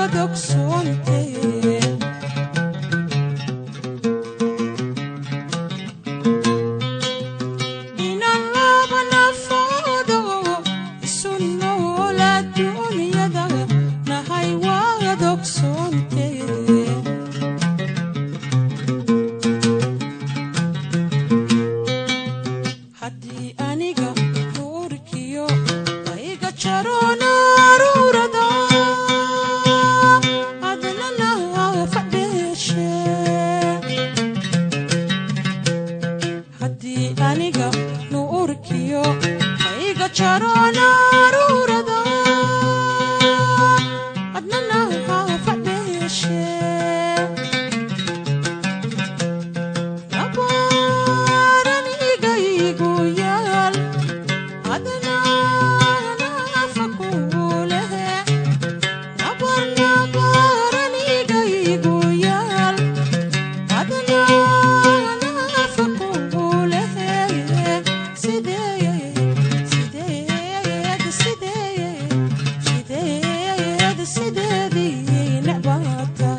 Waad ogsoontee. Inaan laba nafoodo isu nool adduunyada nahay waad ogsoontee. Haddii aniga nuurkiyo layga jaro naruurada, adna naafac beeshe. Haddii aniga nuurkiyo layga jaro naruurada, adna naafac beeshe. Nabaranigaygu yaal, adna naafa kulehe. Nabar nabaranigaygu yaal, adna naafa kulehe. Sidee sideed sidee sideed sideedii necbaata.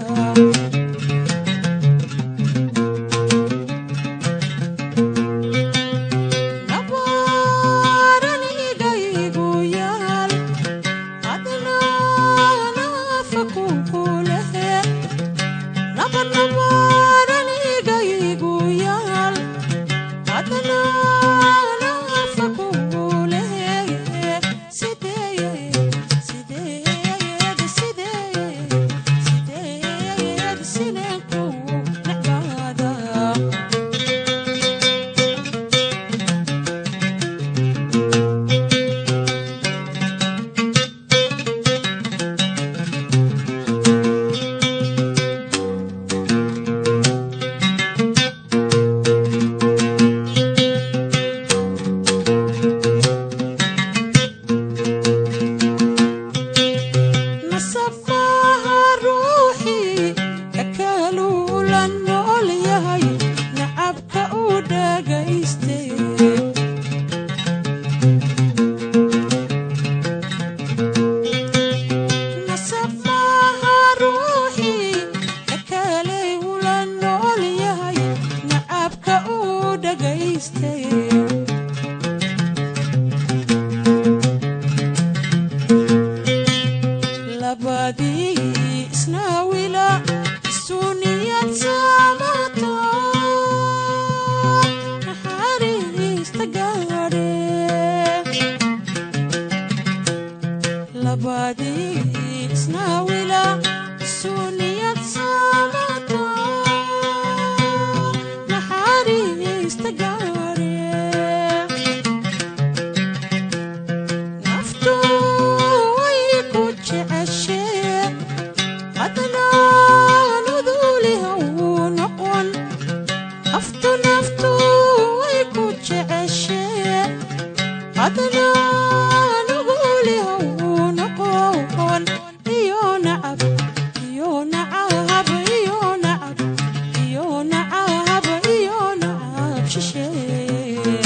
Nabaranigaygu yaal, adna naafa kulehe. Nabar nabaranigaygu yaal, adna naafa kulehe. Sidee sideed sidee sideed sideen ku necbaada. Nasafaha ruuxii kakaaluula nool yahay nacabka uu dhagaystay. Nasafaha ruuxii kakaalay ula nool yahay nacabka uu dhagaystay. Labadii isnaawila isu niyad samato naxariista gaadhe. Labadii isnaawila isu niyad samato naxariista gaadhe. Naftu way ku jeceshee, adna nuduliha uu noqon. Naftu naftu way ku jeceshee, adna nuguliha uu noqon. Iyo nacab iyo nacab iyo nacab iyo nacab iyo nacab shisheeye.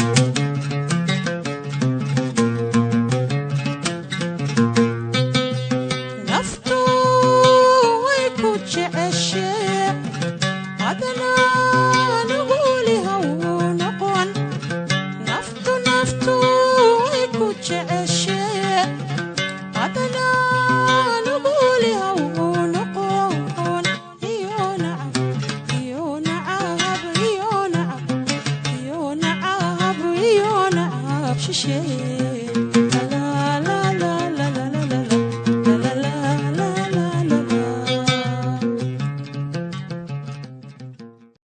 Naftu way ku jeceshee, adna nuguliha uu noqon. Naftu naftu way ku jeceshee, adna nuguliha uu noqon. Iyo nacab iyo nacab iyo nacab iyo nacab iyo nacab shisheeye.